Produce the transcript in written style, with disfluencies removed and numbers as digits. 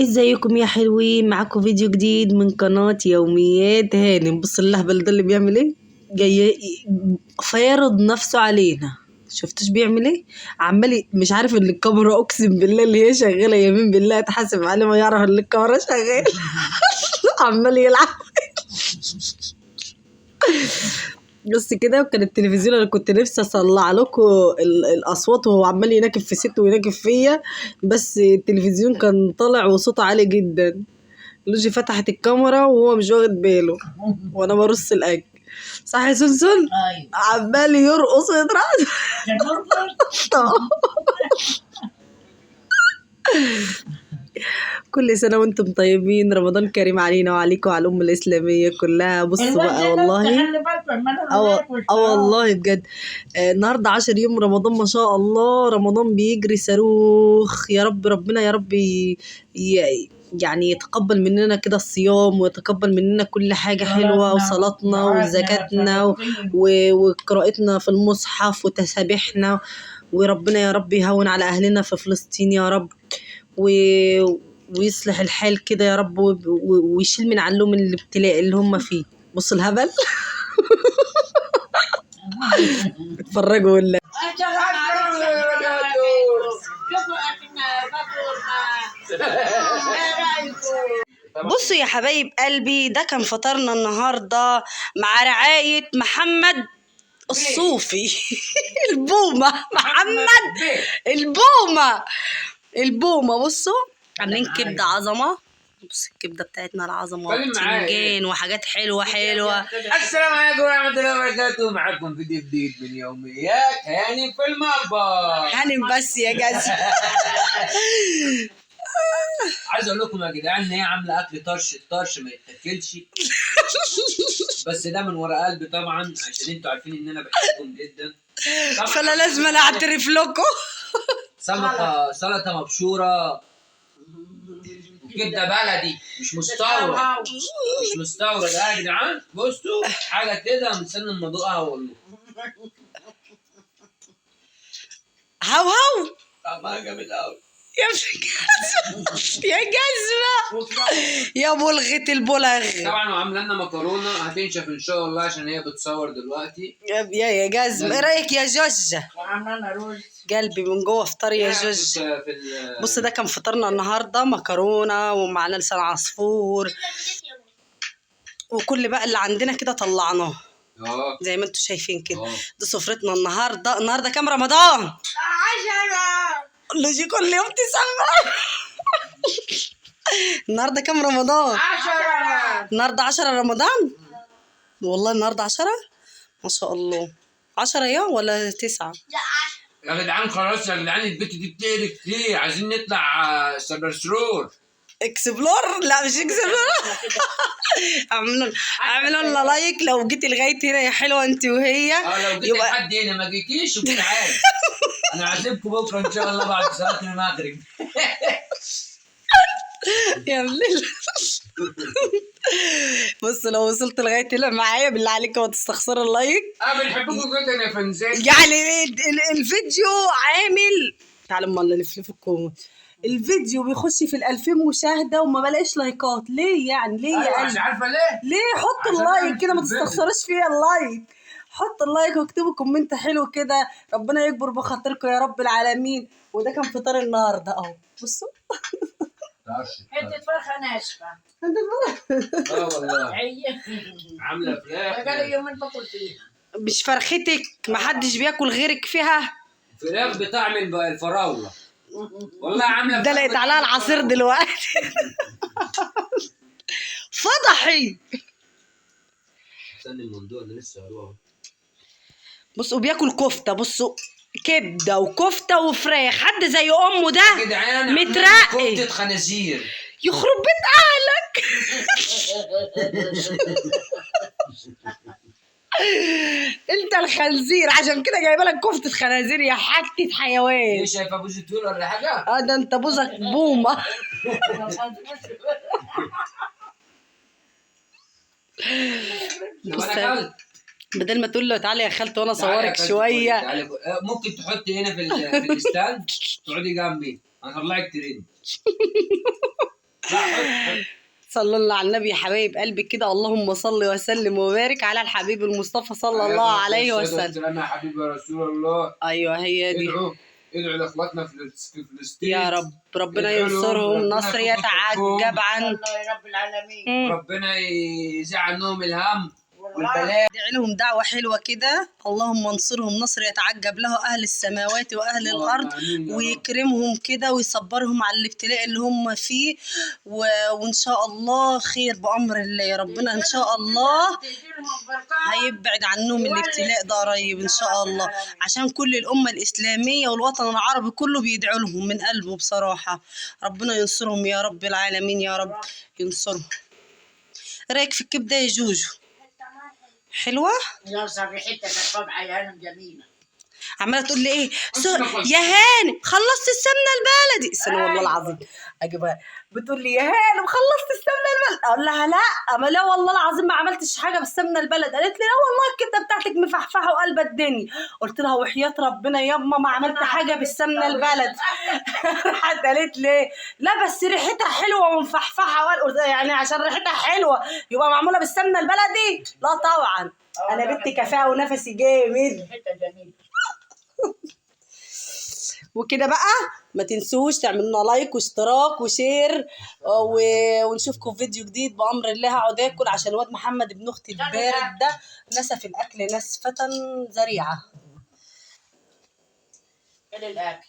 ازيكم يا حلوين؟ معاكم فيديو جديد من قناة يوميات هانم. بص اللهبل ده اللي بيعمل ايه، جاي فارض نفسه علينا. شفتوش بيعمل ايه؟ عمال مش عارف ان الكاميرا، اقسم بالله اللي هي شغالة، يمين بالله اتحاسب عليه ما يعرف ان الكاميرا شغالة. عمال يلعب بص كده. وكان التلفزيون انا كنت نفسي اطلع لكم الاصوات وهو عمال يناكف في ست ويناكف فيا، بس التلفزيون كان طالع وصوته عالي جدا. لوجي فتحت الكاميرا وهو مش واخد باله وانا برص الاكل. صح يا سلسل؟ ايوه عمال يرقص ويترقص. كان برقص. كل سنة وانتم طيبين، رمضان كريم علينا وعليكم وعلى الأمة الإسلامية كلها. بصوا بقى والله، خلي بالكم عمال اه والله بجد. النهارده 10 يوم رمضان، ما شاء الله رمضان بيجري صاروخ. يا رب ربنا يا رب يعني يتقبل مننا كده الصيام، ويتقبل مننا كل حاجة حلوة، وصلاتنا وزكاتنا وقراءتنا في المصحف وتسابيحنا. وربنا يا رب يهون على أهلنا في فلسطين يا رب، ويصلح الحال كده يا رب، ويشيل من عنهم الابتلاء اللي هم فيه. بصوا الهبل. اتفرجوا ولا بصوا يا حبايب قلبي، ده كان فطارنا النهارده مع رعاية محمد الصوفي. البومة، محمد البومة، البومة. بصوا عاملين كبدة عظمة. بص الكبدة بتاعتنا العظمة، اتكلم معايا. وبتنجان وحاجات حلوة حلوة. السلام عليكم ورحمة الله وبركاته، معاكم فيديو جديد من يوميات هاني في المطبخ. هانم بس يا جزم. عايز اقول لكم يا جدعان ان هي عاملة اكل طرش، الطرش ما يتاكلش، بس ده من ورا قلبي طبعا، عشان انتوا عارفين ان انا بحبكم جدا. طبعاً فانا لازم أنا اعترف لكم. سلطة، سلطة مبشورة وكبدة بلدي مش مستورد، مش مستورد يا جدعان. بصوا حاجة كده من سن الموضوع هقول لكم. هاو هاو طعمها جامد قوي. يا ابن الجزمة، يا جزمة، يا بلغة البلغ. طبعا وعامله لنا مكرونه هتنشف ان شاء الله عشان هي بتصور دلوقتي. يا جزمة، ايه رأيك يا جوجة؟ وعملنا رز. قلبي من جوه فطار يا جوج. في ال- بص ده كان فطارنا النهارده، مكرونه ومعانا لسان عصفور وكل بقى اللي عندنا كده طلعناه زي ما انتم شايفين كده. دي سفرتنا النهارده. النهارده كام رمضان؟ 10. لوجي كل يوم تسمع. النهارده كام رمضان؟ 10. النهارده 10 رمضان. والله النهارده 10، ما شاء الله. 10 يا ولا 9؟ يا جدعان خلاص يا جدعان، البت دي بتقلي كتير، عايزين نطلع سبرسرور. explore؟ لا مش explore. اعملوا لنا like لو جيتي لغاية هنا يا حلوة انت وهي. لو جيت يبقى- لحد هنا ما جيتيش وكنت عارف انا عازمكم بكره ان شاء الله بعد صلاة المغرب. يا بليل. بص لو وصلت لغاية هنا معايا بالله عليك ما تستخسروا ال like. بنحبكم جدا يا فنزات. يعني الفيديو عامل، تعالوا اما نلفلف الكومة. الفيديو بيخش في 2000 مشاهده وما بلاقيش لايكات ليه يعني؟ ليه يا ايوه قلبي؟ مش عارفه ليه. ليه؟ حط عشان ال like أنا كده، ما في الفيديو. تستخسروش فيها ال like. حط ال like واكتبوا comment حلو كده، ربنا يكبر بخاطركم يا رب العالمين. وده كان فطار النهارده اهو. بصوا حتة فرخة ناشفة. والله هي عامله فراخ. بقالي يومين باكل فيها. مش فرختك، محدش بياكل غيرك فيها. فراخ بطعم الفراوله والله عامله ده فراخ لقيت عليها بطعم العصير الفراولة. دلوقتي. فضحي. استني الموضوع ده لسه هروح. بصوا بياكل كفته، بصوا كبده وكفته وفراخ، حد زي امه ده يا جدعان عاملة مترقي. كفتة خنازير. يخرب بيت اهلك. انت الخنزير، عشان كده جايبه لك كفته خنازير يا حتة حيوان. ايه شايفه بوز طويل ولا حاجة؟ اه ده انت بوزك بومه. طب بص انا اكلت. بدل ما تقول له تعالى يا خالتي وانا تعالى يا اصورك خالتي شوية. كلي، تعالى كلي. ممكن تحطي هنا في ال stand، تقعدي جنبي، هطلعك ترند. صلى الله على النبي يا حبايب قلبي كده، اللهم صل وسلم وبارك على الحبيب المصطفى صلى الله عليه وسلم. السلام يا حبيبي يا رسول الله. ايوه هي دي. ادعوا ادعوا لاخواتنا في فلسطين يا رب ربنا ادعوا لهم، ينصرهم ربنا نصر يكون يتعجب عنه. الله يا رب العالمين. ربنا يزيع عنهم الهم والله والبلاء. ادعي لهم دعوة حلوة كده، اللهم انصرهم نصر يتعجب له أهل السماوات وأهل الأرض، آمين يا رب. ويكرمهم كده ويصبرهم على الابتلاء اللي هم فيه، وإن شاء الله خير بأمر الله يا ربنا. إن شاء الله تديلهم بركات. هيبعد عنهم الابتلاء ده قريب إن شاء الله، عشان كل الأمة الإسلامية والوطن العربي كله بيدعوا لهم من قلبه بصراحة. ربنا ينصرهم يا رب العالمين، يا رب ينصرهم. رأيك في الكبدة يا جوجو؟ حلوة؟ يا ريحتها كانت طبعا يا هانم جميلة. عماله تقول لي ايه يا هانم خلصت السمنة البلدي، استنى والله العظيم اجيبها. بتقول لي يا هانم خلصت السمنة البلدي، اقول لها لا، اما لا والله العظيم ما عملتش حاجة بالسمنه البلد. قالت لي لا والله الكبده بتاعتك مفحفحه وقلبه الدنيا. قلت لها وحياه ربنا ياما ما عملت حاجة بالسمنه البلد. راحت قالت لي لا بس ريحتها حلوة ومفحفحه، قلت يعني عشان ريحتها حلوة يبقى معمولة بالسمنه البلدي؟ لا طبعا، انا بنت كفاءة ونفسي جامد. ريحتها جميلة. وكده بقى ما تنسوش تعملوا لنا like واشتراك و share، ونشوفكم في فيديو جديد بامر الله. هقعد اكل عشان الواد محمد ابن اختي البارد ده نسف الاكل نسفه ذريعة. كل الاكل.